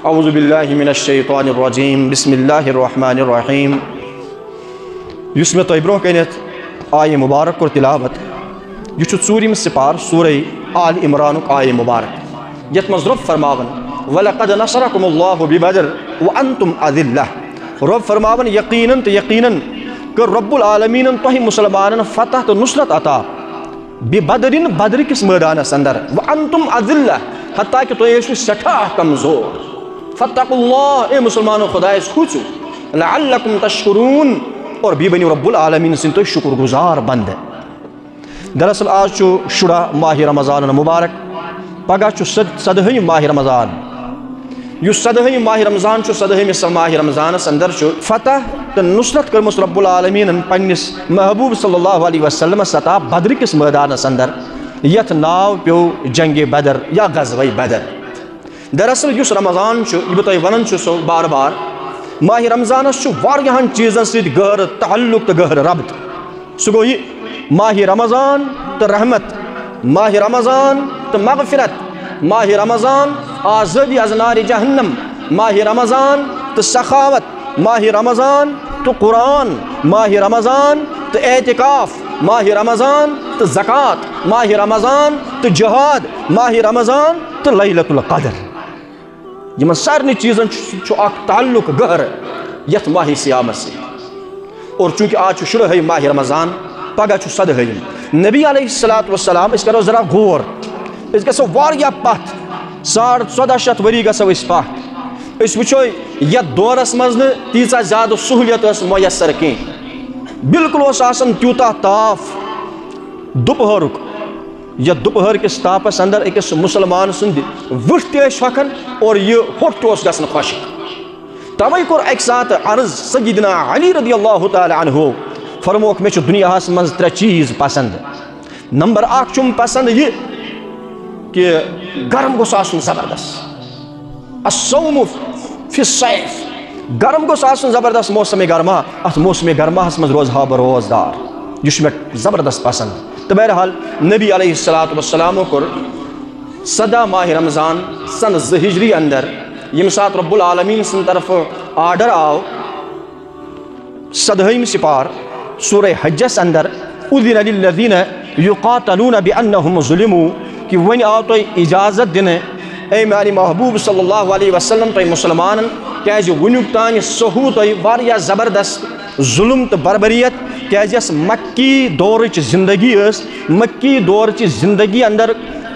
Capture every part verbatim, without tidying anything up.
اعوذ باللہ من الشیطان الرجیم، بسم اللہ الرحمن الرحیم۔ یُس مےٚ تۄہہِ برونٛہہ کنٮ۪تھ آیہِ مبارک کوٚر تلاوت، یہِ چھُ ژوٗرِم سپار سورہ آل عمرانُک آیہِ مبارک، یتھ منٛز رۄب فرماوان، "ولقد نصرکم اللہ ببدر وانتم اذلہ۔" رۄب فرماوان، یقیناً تہٕ یقیناً کٔر رۄب العالمیٖنن تۄہہِ مسلمانن فتح تہٕ نصرت عطا۔ ببدرن، بدر کِس مٲدانس اندر، وانتم اذلہ، حتیٰ کہ تُہۍ ٲسِو سٮ۪ٹھاہ کمزور۔ فاتقوا اللہ، اے مسلمانو، خدایس کھوٗژِو، لعلکم تشکرون، اور بیٚیہِ بٔنِو رب العالمین سٕنٛدۍ تُہۍ شُکر گُزار بندٕ۔ دراصل آز چھُ شُراہ ماہِ رمضان المبارک، پگاہ چھُ صد-، سدہٲیِم ماہِ رمضان۔ یُس سدہٲیِم ماہِ رمضان چھُ، سدہٲیمِس ماہِ رمضانس اندر چھُ فتح تہٕ نصرت کٔرمٕژ رب العالمیٖنن پننِس محبوب صلی اللہ علیہ وسلمس عطا بدر کِس مٲدانس اندر، یتھ ناو پیوٚو جنگِ بدر یا غزوہ بدر۔ دراصل یُس رمضان چھُ، یہِ بہٕ تۄہہِ ونان چھُسو بار بار، ماہِ رمضانس چھُ واریاہن چیٖزن سۭتۍ گہرٕ تعلق تہٕ گہرٕ ربط۔ سُہ گوٚو یہِ، ماہِ رمضان تہٕ رحمت، ماہِ رمضان تہٕ مغفرت، ماہِ رمضان آزٲدی از نارِ جہنم، ماہِ رمضان تہٕ سخاوت، ماہِ رمضان تہٕ قرآن، ماہِ رمضان تہٕ اعتکاف، ماہِ رمضان تہٕ زکوٰۃ، ماہِ رمضان تہٕ جہاد، ماہِ رمضان تہٕ لیلۃ القدر۔ یِمن سارنٕے چیٖزن چھُ، چھُ اکھ تعلق گہرٕ یتھ ماہِ صیامس سۭتۍ۔ اور چونکہ آز چھُ شُرہٲیِم ماہِ رمضان، پگاہ چھُ سدہٲیِم۔ نبی علیہ الصلوۃ والسلام، أسۍ کرو ذرا غور، أسۍ گژھو واریاہ پتھ، ساڑ ژۄدہ شیٚتھ ؤری گژھو أسۍ پتھ۔ أسۍ وٕچھو یتھ دورس منٛز نہٕ تیٖژاہ زیادٕ سہوٗلیت ٲس میسر کینٛہہ۔ بالکل اوس آسان تیوٗتاہ تاپھ دُپہرُک، یتھ دُپہر کِس تاپس اندر أکِس مسلمان سُنٛد وٕٹھ تہِ ٲسۍ ہۄکھان اور یہِ ہوٚٹ تہِ اوس گژھان خۄشک۔ توے کوٚر اکہِ ساتہٕ عرض سیدنا علی رضی اللہ تعالیٰ عنہ، فرمووُکھ، مےٚ چھُ دُنیاہس منٛز ترٛےٚ چیٖز پسند۔ نمبر اکھ چھُم پسند یہِ کہ گرم گوٚژھ آسُن زبردست۔ الصوم فی الصیف، گرم گوٚژھ آسُن زبردست موسم گرما۔ اتھ موسم گرماہس منٛز روزٕ ہا بہٕ روزدار، یہِ چھُ مےٚ زبردست پسند۔ تہٕ بہرحال نبی علیہ الصلوۃ والسلامو کوٚر سدہ ماہِ رمضان سنہٕ زٕ ہجری اندر، ییٚمہِ ساتہٕ رب العالمین سٕنٛدِ طرفہٕ آرڈر آو، سدہٲیِم سپار سورہ حجس اندر، اذن للذین یقاتلون بانہم ظلموا، کہ وۄنۍ آو تۄہہِ اجازت دِنہٕ، اے میانہِ محبوب صلی اللہ علیہ وسلم، تۄہہِ مسلمانن، کیازِ وٕنیُک تانۍ سہوٗ تۄہہِ واریاہ زبردست ظلم تہٕ بربریت، کیازِ یۄس مکی دورٕچ زندگی ٲس، مکی دورٕچ زندگی اندر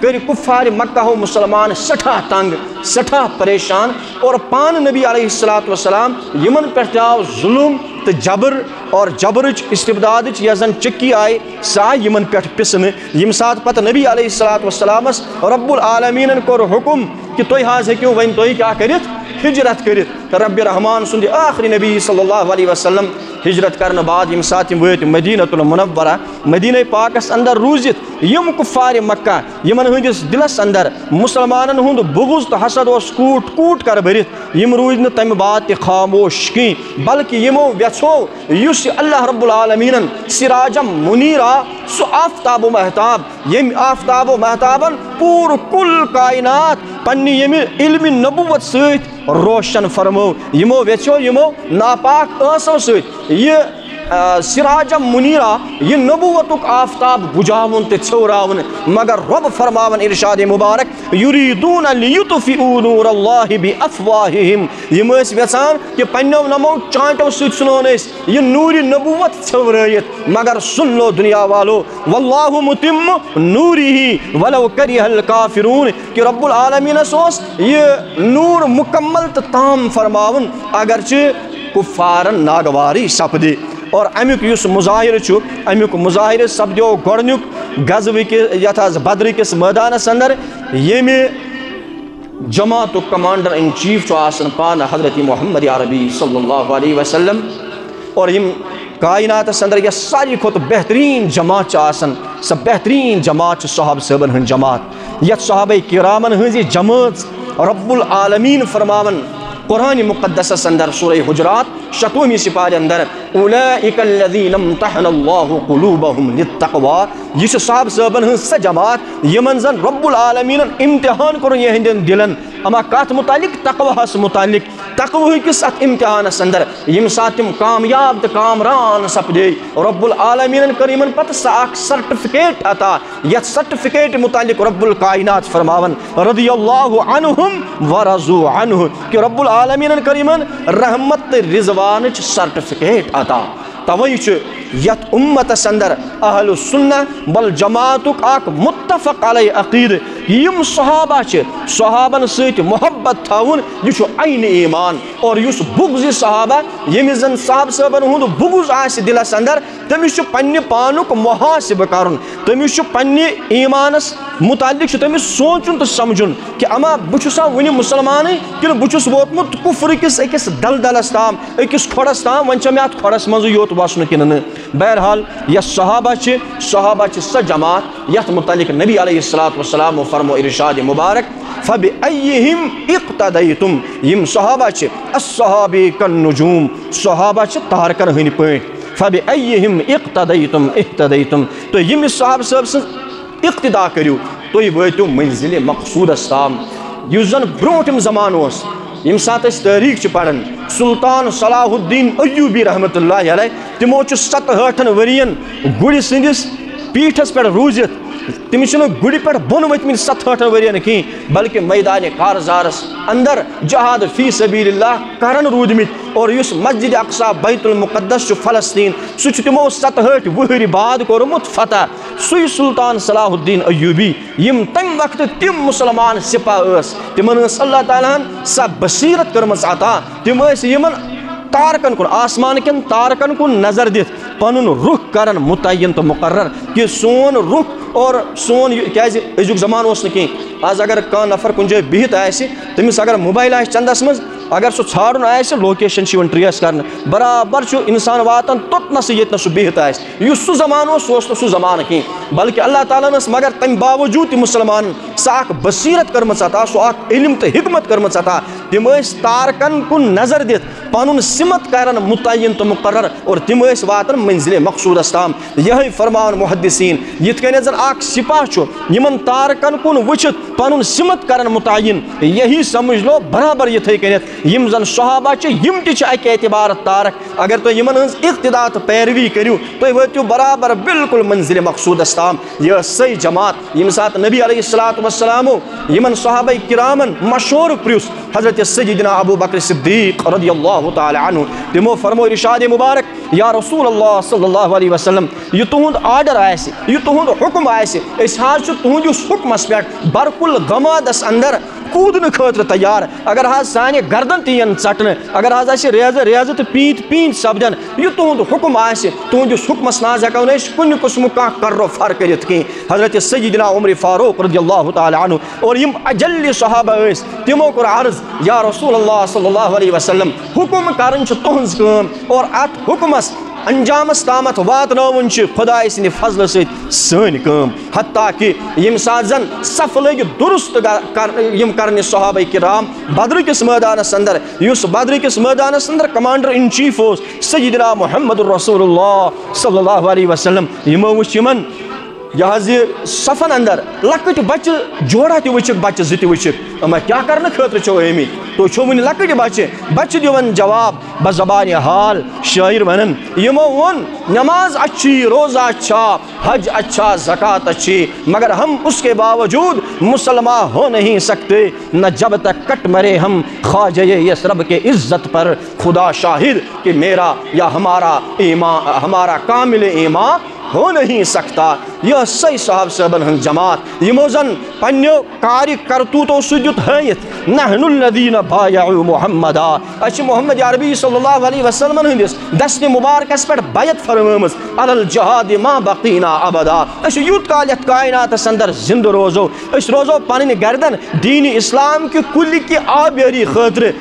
کٔرۍ کفار مکہ و مسلمان سٮ۪ٹھاہ تنگ، سٮ۪ٹھاہ پریشان، اور پانہٕ نبی علیہ الصلوۃ والسلام یِمن پٮ۪ٹھ تہِ آو ظلم تہٕ جبر، اور جبرٕچ، استبدادٕچ یۄس زن چکی آیہِ، سۄ آیہِ یِمن پٮ۪ٹھ پِسنہٕ۔ ییٚمہِ ساتہٕ پتہٕ نبی علیہ الصلوۃ والسلامس رب العالمینن کوٚر حکم کہ تُہۍ حظ ہیٚکِو وۄنۍ تُہۍ کیٛاہ کٔرِتھ؟ ہجرت کٔرِتھ۔ رب رحمان سُنٛد یہِ ٲخری نبی صلی اللہ علیہ وسلم ہجرت کرنہٕ بعد ییٚمہِ ساتہٕ یِم وٲتۍ مدینۃ المنورہ، مدینہ پاکس اندر روٗزِتھ، یِم کفار مکہ، یِمن ہٕنٛدِس دِلس اندر مسلمانن ہُنٛد بغض تہٕ حسد اوس کوٗٹ کوٗٹ کر بٔرِتھ، یِم روٗدۍ نہٕ تمہِ بعد تہِ خاموش کینٛہہ، بلکہِ یِمو ویژھو یُس یہِ اللہ رب العالمینن سراجم منیرا، سُہ آفتاب و مہتاب، ییٚمہِ آفتاب و مہتابن پوٗرٕ کُل کائنات پننہِ ییٚمہِ علمِ نبوت سۭتۍ روشن فرمٲو، یِمو ویژھو یِمو ناپاک ٲسو سۭتۍ یہِ، آ، سراجم منیرا، یہِ نبوتُک آفتاب بجاوُن تہٕ ژھیوراوُن، مگر رۄب فرماوان ارشاد مبارک، یریدون لیطفئوا نور اللہ بافواہہم، یِم ٲسۍ ویژھان کہ پننیو نمو چانٹیو سۭتۍ ژھٕنون أسۍ یہِ نورِ نبوت ژھیورٲیِتھ، مگر سُن لو دُنیا والو، واللہ متم نورہ ولو کرہ الکافرون، کہ رب العالمینس اوس یہِ نور مکمل تہٕ تام فرماوُن، اگرچہ کفارن ناگواری سپدِ۔ اور امیُک یُس مظاہرٕ چھُ، امیُک مظاہرٕ سپدیو گۄڈنیُک غزوہ کہِ، یتھ حظ بدر کِس مٲدانس اندر، ییٚمہِ جماعتُک commander in chief چھُ آسان پانہٕ حضرت محمد عربی صلی اللہ علیہ وسلم۔ اور یِم کائناتس اندر یۄس ساروی کھۄتہٕ بہتریٖن جماعت چھِ آسان، سۄ بہتریٖن جماعت چھِ صحابہ صٲبن ہٕنٛز جماعت، یتھ صحابہ کرامن ہٕنٛز یہِ جمٲژ رب العالمین فرماوان، قرآن مقدسس اندر سورہ حجرات شتوہمی سپارِ اندر، "اولئک الذین امتحن اللہ قلوبہم للتقوی"، یہ چھ صحابہ صٲبن ہنز سۄ جماعت یمن زن رب العالمینن امتحان کوٚرُن یہندٮ۪ن دلن۔ اما کتھ متعلق؟ تقویٰ ہس متعلق۔ تقوی کس اتھ امتحانس اندر یم ساتھ تم کامیاب تہٕ کامران سپدے، رب العالمینن کٔر یمن پتہٕ سۄ اکھ سرٹیفکیٹ عطا، یتھ سرٹیفکیٹ متعلق رب الکائنات فرماون، "رضی اللہ عنہم ورضوا عنہ"، کہ رب العالمینن کٔر یمن رحمت تہٕ رضوانٕچ سرٹیفکیٹ عطا۔ توے چھ یتھ امتس اندر اہل السنہ والجماعتک اکھ متفق علیہ عقیدہ۔ یم صحابہ چھ، صحابن سۭتۍ محبت تھاوُن، یہ چھ عین ایمان۔ اور یس بغض صحابہ، یمس زن صحابہ صٲبن ہند بغض آسہ دلس اندر، تٔمِس چھُ پننہِ پانُک محاسبہٕ کرُن، تٔمِس چھُ پننہِ ایمانس متعلق چھُ تٔمِس سونٛچُن تہٕ سمجھُن کہ اما بہٕ چھُسا وُنہِ مسلمانٕے کِنہٕ بہٕ چھُس ووتمُت کفرٕ کِس أکِس دلدلس تام، أکِس کھۄڈس تام، وۄنۍ چھا مےٚ اتھ کھۄڈس منٛزٕے یوت وسُن کِنہٕ نہٕ؟ بہرحال، یۄس صحابہ چھِ، صحابہ چھِ سۄ جماعت یتھ متعلق نبی علیہ الصلوۃ والسلام فرمو ارشاد مبارک، "فبأیہم اقتدیتم"، یم صحابہ چھِ، الصحابی کالنجوم، صحابہ چھِ تارکن ہٕنٛدۍ پٲٹھۍ۔ فبأیہم اقتدیتم اہتدیتم، تُہۍ ییٚمِس صحابہٕ صٲب سٕنٛز اقتدا کٔرِو، تُہۍ وٲتِو منزلِ مقصودس تام۔ یُس زن برونٛٹھِم زمانہٕ اوس، ییٚمہِ ساتہٕ أسۍ تٲریٖخ چھِ پران، سلطان صلاح الدین ایوبی رحمتہ اللہ علیہ، تِمو چھُ ستہٲٹھن ؤرین گُرِ سٕنٛدِس پیٖٹھس پٮ۪ٹھ روٗزِتھ، تٔمِس چھُنہٕ گُرِ پٮ۪ٹھ بۄن ؤتھمٕتۍ ستہٲٹھن ؤرین کِہیٖنۍ، بلکہِ میدانِ کارزارس اندر جہاد فی سبیل اللہ کرن روٗدمٕتۍ۔ اور یُس مسجد اقصی بیت المقدس چھُ فلسطین، سُہ چھُ تِمو ستہٲٹھۍ وُہٕرۍ بعد کوٚرمُت فتح۔ سُے سلطان صلاح الدین ایوبی، یِم تمہِ وقتہٕ تِم مسلمان سپاہ ٲس، تِمن ٲس اللہ تعالیٰ ہن سۄ بصیرت کٔرمٕژ عطا، تِم ٲسۍ یِمن تارکن کُن، آسمان کٮ۪ن تارکن کُن نظر دِتھ پنُن رُخ کران متعین تہٕ مقرر، کہِ سون رُخ اور سون یہِ، کیازِ أزیُک زمانہٕ اوس نہٕ کینٛہہ۔ آز اگر کانٛہہ نفر کُنہِ جایہِ بِہِتھ آسہِ، تٔمِس اگر موبایل آسہِ چندس منٛز، اگر سُہ ژھانڈُن آسہِ، لوکیشن چھِ یِوان ٹریس کرنہٕ، برابر چھُ انسان واتان توٚتنسٕے ییٚتنس سُہ بِہِتھ آسہِ۔ یُس سُہ زمانہٕ اوس، سُہ اوس نہٕ سُہ زمانہٕ کینٛہہ، بلکہِ اللہ تعالیٰ ہن ٲس مگر تمہِ باوجوٗد تہِ مسلمانن سۄ اکھ بصیرت کٔرمٕژ عطا، سُہ اکھ علم تہٕ حکمت کٔرمٕژ عطا۔ تِم ٲسۍ تارکن کُن نظر دِتھ پنُن سمت کران متعین تہٕ مقرر، اور تِم ٲسۍ واتان منزلِ مقصودس تام۔ یہے فرمان محدثین، یِتھ کٔنۍ زن اکھ سپاہ چھُ یِمن تارکن کُن وٕچھِتھ پنُن سمت کران متعین، یہی سمجھ لو برابر یِتھے کٔنٮ۪تھ یِم زن صحابہ چھِ، یِم تہِ چھِ اکہِ اعتبارٕ تارک۔ اگر تُہۍ یِمن ہٕنٛز اقتدا تہٕ پیروی کٔرِو، تُہۍ وٲتِو برابر بالکل منزلِ مقصودس تام۔ یہِ ٲس سۄے جماعت، ییٚمہِ ساتہٕ نبی علیہ الصلوۃ والسلامو یِمن صحابہ کرامن مشورٕ پرٛژھ، حضرت سیدنا ابو بکر صدیق رضی اللہ تعالیٰ عنہ، تِمو فرمو ارشاد مبارک، یا رسول اللہ صلی اللہ علیہ وسلم، یہِ تُہُنٛد آرڈر آسہِ، یہِ تُہُنٛد حُکم آسہِ، أسۍ حظ چھِ تُہٕنٛدِس حُکمس پٮ۪ٹھ برق الغمادس اندر کوٗدنہٕ خٲطرٕ تیار۔ اگر حظ سانہِ گردن تہِ یِن ژٹنہٕ، اگر حظ اَسہِ ریزٕ ریزٕ تہٕ پیٖنتۍ پیٖنتۍ سپدن، یہِ تُہُنٛد حُکم آسہِ، تُہٕنٛدِس حُکمس نہ حظ ہٮ۪کو نہٕ أسۍ کُنہِ قٕسمُک کانٛہہ کرو فر کٔرِتھ کینٛہہ۔ حضرت سیدنا عمر فاروق رضی اللہ تعالیٰ عنہ اور یِم اجل صحابہ ٲسۍ، تِمو کوٚر عرض، یا رسول اللہ صلی اللہ علیہ وسلم، حُکم کرٕنۍ چھِ تُہٕنٛز کٲم اور اتھ حُکمس انجامس تامتھ واتناوُن چھِ خدایہِ سٕنٛدِ فضلہٕ سۭتۍ سٲنۍ کٲم۔ حتیٰ کہ ییٚمہِ ساتہٕ زن صف لٔگۍ درست گا-، کر-، یِم کرنہِ صحابہ کرام بدرٕ کِس مٲدانس اندر، یُس بدرٕ کِس مٲدانس اندر commander in chief اوس سیدنا محمد رسول اللہ صلی اللہ علیہ وسلم، یِمو وٕچھ یِمن یہِ حظ یہِ صفن اندر لۄکٕٹۍ بچہٕ جوڑا تہِ وٕچھِکھ، بچہٕ زٕ تہِ وٕچھِکھ، یِم کیٛاہ کرنہٕ خٲطرٕ چھِو آمٕتۍ؟ تُہۍ چھِو وٕنہِ لۄکٕٹۍ بچہٕ۔ بچہٕ دِوان جواب بزبانِ حال، شٲعر ونان، یِمو ووٚن، نماز اچھی، روزہ اچھا، حج اچھا، زکوٰۃ اچھی، مگر ہم اس کے باوجود مسلمان ہو نہیں سکتے، نہ جب تک کٹ مرے ہم خواجہ یثرب کے عزت پر۔ خدا شاہد کہ میرا یا ہمارا ایمان، ہمارا کامل ایمان ہو نہیں سکتا۔ یہ ٲس سۄے صحابہ صٲبن ہٕنٛز جماعت، یِمو زن پننیو کارِ کرتوٗتو سۭتۍ دیُت ہٲیِتھ، "نحن الذین بایعوا محمدا"، أسۍ چھِ محمد عربی صلی اللہ علیہ وسلمن ہٕنٛدِس دستِ مبارکس پٮ۪ٹھ بیعت فرمٲمٕژ، "علی الجہاد ما بقینا ابدا"، أسۍ چھِ یوٗت کال یتھ کائناتس اندر زندٕ روزو، أسۍ روزو پنٕنۍ گردن دین اسلام کہِ کُلہِ کہِ آبیٲری خٲطرٕ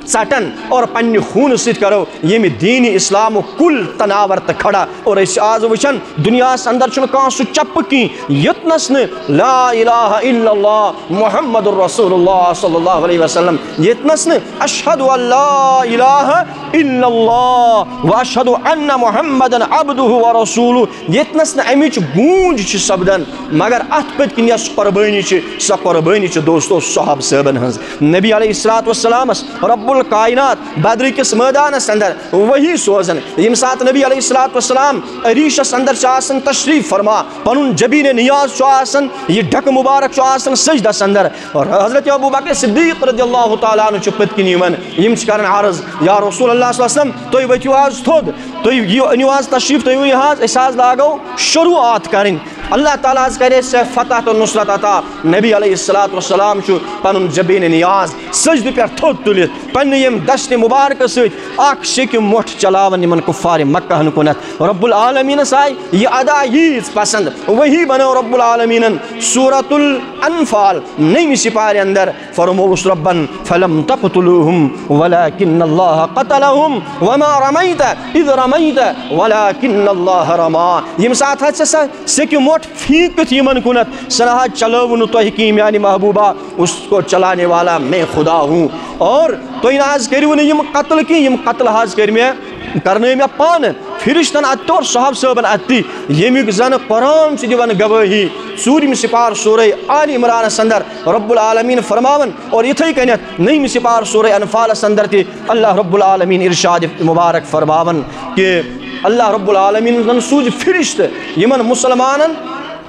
ژٹن اور پننہِ خوٗنہٕ سۭتۍ کرو ییٚمہِ دینِ اسلامُک کُل تناور تہٕ کھڑا۔ اور أسۍ چھِ آز وٕچھان، دُنیاہس اندر چھُنہٕ کانٛہہ سُہ چپہٕ کینٛہہ یوٚتنس نہٕ لا الہ الا اللہ محمد رسول اللہ صلی اللہ علیہ وسلم، یوٚتنس نہٕ اشہد ان لا الہ الا اللہ و اشہد ان محمد عبدہ و رسولہ، ییٚتنس نہٕ امِچ گوٗنج چھِ سپدان، مگر اتھ پٔتۍ کِنۍ یۄس قۄربٲنی چھِ، سۄ قۄربٲنی چھِ دوستو صحابہٕ صٲبن ہٕنٛز۔ نبی علیہ الصلوۃ والسلامس رب الکائنات بدر کِس مٲدانس اندر وحی سوزان۔ ییٚمہِ ساتہٕ نبی علیہ الصلوۃ والسلام ریٖشس اندر چھِ آسان تشریف فرما، پنُن جبین نیاز چھُ آسان، یہِ ڈھکہٕ مبارک چھُ آسان سجدس اندر۔ اور حضرت ابو بکر صدیق رضی اللہ تعالیٰ عنہ چھُ پٔتۍ کِنۍ یِوان، یِم چھِ کران عرض، یا رسول اللہ صلی اللہ علیہ وسلم، تُہۍ ؤتھِو آز تھوٚد، تُہۍ یِیِو، أنِو آز تشریف، تُہۍ ؤنِو حظ، أسۍ حظ لاگو شروعات کرٕنۍ۔ اللہ تعالیٰ حظ کرِ اَسہِ فتح تہٕ نصرت عطا۔ نبی علیہ الصلوۃ والسلام چھُ پنُن جبین نیاز سجدٕ پٮ۪ٹھ تھوٚد تُلِتھ پننہِ ییٚمہِ دستِ مبارکہٕ سۭتۍ اکھ شیٚکہِ مۄٹھ چلاوان یِمن کفار مکہ ہن کُنتھ۔ رب العالمینس آیہِ یہِ ادا ییٖژ پسند، وحی بنٲو رب العالمینن سورۃ الانفال نٔیمہِ سپارِ اندر۔ فرمووُس ربن، فلم تقتلوہم ولکن اللہ قتلہم وما رمیت اذ رمیت ولکن اللہ رما۔ ییٚمہِ ساتہٕ حظ ژےٚ سۄ سیٚکہِ مۄٹھ پھینکِتھ یِمن کُنتھ، سۄ نہ حظ چلٲوٕن نہٕ تۄہہِ کِہیٖنۍ، میانہِ محبوبہ، اس کو چلانے والا میں خدا ہوں۔ اور تُہۍ نہ حظ کٔرِو نہٕ یِم قتل کینٛہہ، یِم قتل حظ کٔرۍ مےٚ، کرنٲے مےٚ پانہٕ فرشتن اتہِ تہِ اور صحابہٕ صٲبن اتہِ تہِ، ییٚمیُک زن قرآن چھُ دِوان گوٲہی۔ ژوٗرِم سپارٕ سورہ آل عمرانس اندر رب العالمین فرماوان، اور یِتھے کٔنٮ۪تھ نٔیمہِ سپارٕ سورہ انفالس اندر تہِ اللہ رب العالمین ارشاد مبارک فرماوان کہ اللہ رب العالمین سوٗزۍ فرشتہٕ یِمن مسلمانن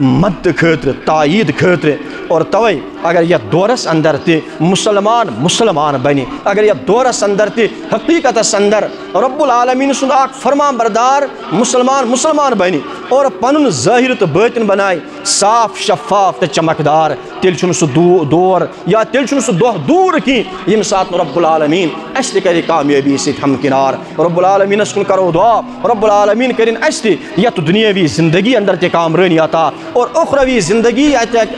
مدد خٲطرٕ، تایید خٲطرٕ۔ اور توے اگر یتھ دورس اندر تہِ مسلمان مسلمان بنہِ، اگر یتھ دورس اندر تہِ حقیقتس اندر رب العالمین سُنٛد اکھ فرمان بردار مسلمان مسلمان بنہِ اور پنُن ظٲہر تہٕ بٲطن بنایہِ صاف، شفاف تہٕ چمکدار، تیٚلہِ چھُنہٕ سُہ دو-، دور یا تیٚلہِ چھُنہٕ سُہ دۄہ دوٗر کینٛہہ، ییٚمہِ ساتہٕ نہٕ رب العالمین اَسہِ تہِ کرِ کامیٲبی سۭتۍ ہمکنار۔ رب العالمینس کُن کرو دعا، رب العالمین کٔرِن اَسہِ تہِ یتھ دُنیٲوی زندگی اندر تہِ کامرٲنی عطا اور اُخروی زندگی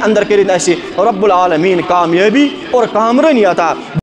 اندر کٔرِن اَسہِ رب العالمین کامیٲبی اور کامرٲنی عطا۔